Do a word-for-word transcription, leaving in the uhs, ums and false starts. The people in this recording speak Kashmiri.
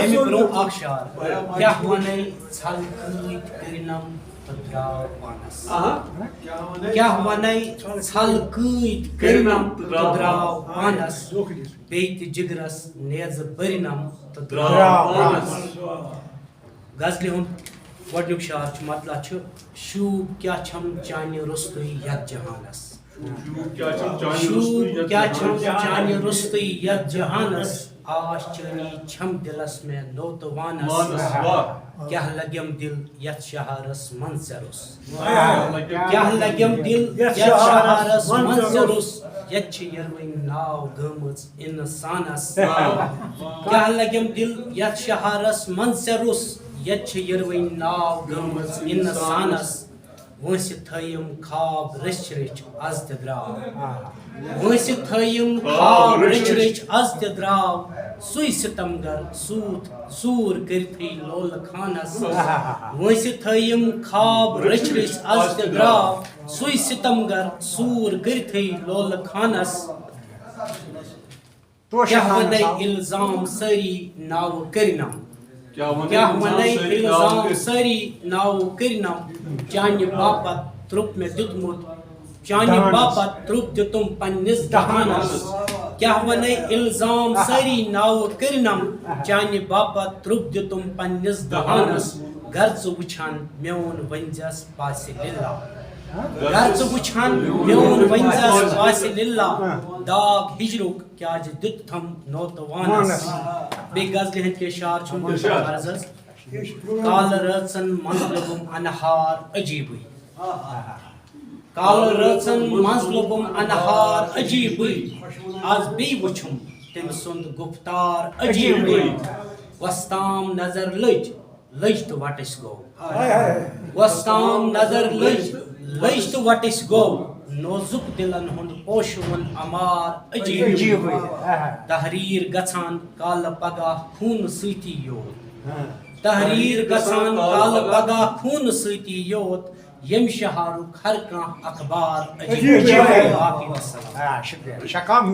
اَمہِ برٛونٛہہ اکھ شعر۔ کیٛاہ وَنَے ژھل کۭتۍ کٔرنم تہٕ درٛاو پانس۔ کیٛاہ وَنَے ژھل کۭتۍ کٔرنم تہٕ درٛاو پانس۔ بیٚیہِ تہِ جگرس نیزٕ بٔرنم تہٕ درٛاو پانس۔ غزلہِ ہُنٛد گۄڈٕنیُک شعر چھُ، مطلب چھُ، شوٗب کیٛاہ چھَم چانہِ روٚستُے یَتھ جہانس۔ شوٗب کیٛاہ چھَم چانہِ روٚستُے یَتھ جہانس۔ آش چٲنی چھَم دِلس مےٚ نوتہٕ وانس۔ کیٛاہ لگٮ۪م دِل یَتھ شہارس منٛز ژےٚ روٚس۔ کیٛاہ لگٮ۪م دِل یَتھ شہارس منٛز ژےٚ روٚس۔ ییٚتہِ چھِ یِروٕنۍ ناو گٔمٕژ اِنسانس۔ کیٛاہ لگٮ۪م دِل یَتھ شہارس منٛز ژےٚ روٚس۔ ییٚتہِ چھِ یِروٕنۍ ناو گٔمٕژ اِنسانس۔ وٲنٛسہِ تھٲیِم خواب رٔچھۍ رٔچھۍ از تہِ درٛاو۔ وٲنٛسہِ تھٲیِم خواب رٔچھۍ رٔچھۍ از تہِ درٛاو۔ سُے ستمگر سوٗتھ سوٗر کٔرتھٕے لولہٕ خانس۔ وٲنٛسہِ تھٲیِم خواب رٔچھۍ رٔچھۍ از تہِ درٛاو۔ سُے ستمگر سوٗر کٔرتھٕے لولہٕ خانس۔ کیٛاہ وَنَے الزام سٲری ناوٕ کٔرنم۔ کیٛاہ وَنَے الزام سٲری ناوٕ کٔرنم۔ چانہِ باپتھ ترٛوپ مےٚ دیُتمُت۔ چانہِ باپتھ ترٛوپ دیُتُم پننِس دہانس۔ کیٛاہ وَنَے الزام سٲری ناوٕ کٔرنم۔ چانہِ باپتھ ترٛوپ دیُتُم پننِس دہانس۔ گر ژٕ وٕچھان میون ؤنۍزٮ۪س پاسہِ لِلہ۔ گر ژٕ وٕچھان میون ؤنۍزٮ۪س پاسہِ لِلہ۔ داغ ہِجرُک کیٛازِ دیُتتھم نوتہٕ وانس۔ بیٚیہِ غزلہِ ہٕنٛدۍ کینٛہہ شعر چھُم تِم چھِ عرض حظ۔ کالہٕ رٲژن منٛز لوٚبُم انہار عجیٖبٕے۔ کالہٕ رٲژن منٛز لوٚبُم انہار عجیٖبٕے۔ از بیٚیہِ وُچھُم تٔمۍ سُنٛد گُفتار عجیٖبٕے۔ وۄستام نظر لٔج، لٔج تہٕ وٹٕسۍ گوٚو۔ وۄستام نظر لٔج، لٔج تہٕ وٹٕسۍ گوٚو۔ نوزُک دِلن ہُنٛد پوشوُن امار عجیٖب۔ عجیٖبٕے۔ تحریر گژھان کالہٕ پگاہ خوٗنہٕ سۭتی یوت۔ تحریر گژھان کالہٕ پگاہ خوٗنہٕ سۭتی یوت۔ ییٚمہِ شہارُک ہر کانٛہہ اخبار عجیٖب۔ عجیٖب۔ باقٕے وسلام۔ آ، شُکریہ۔ شکام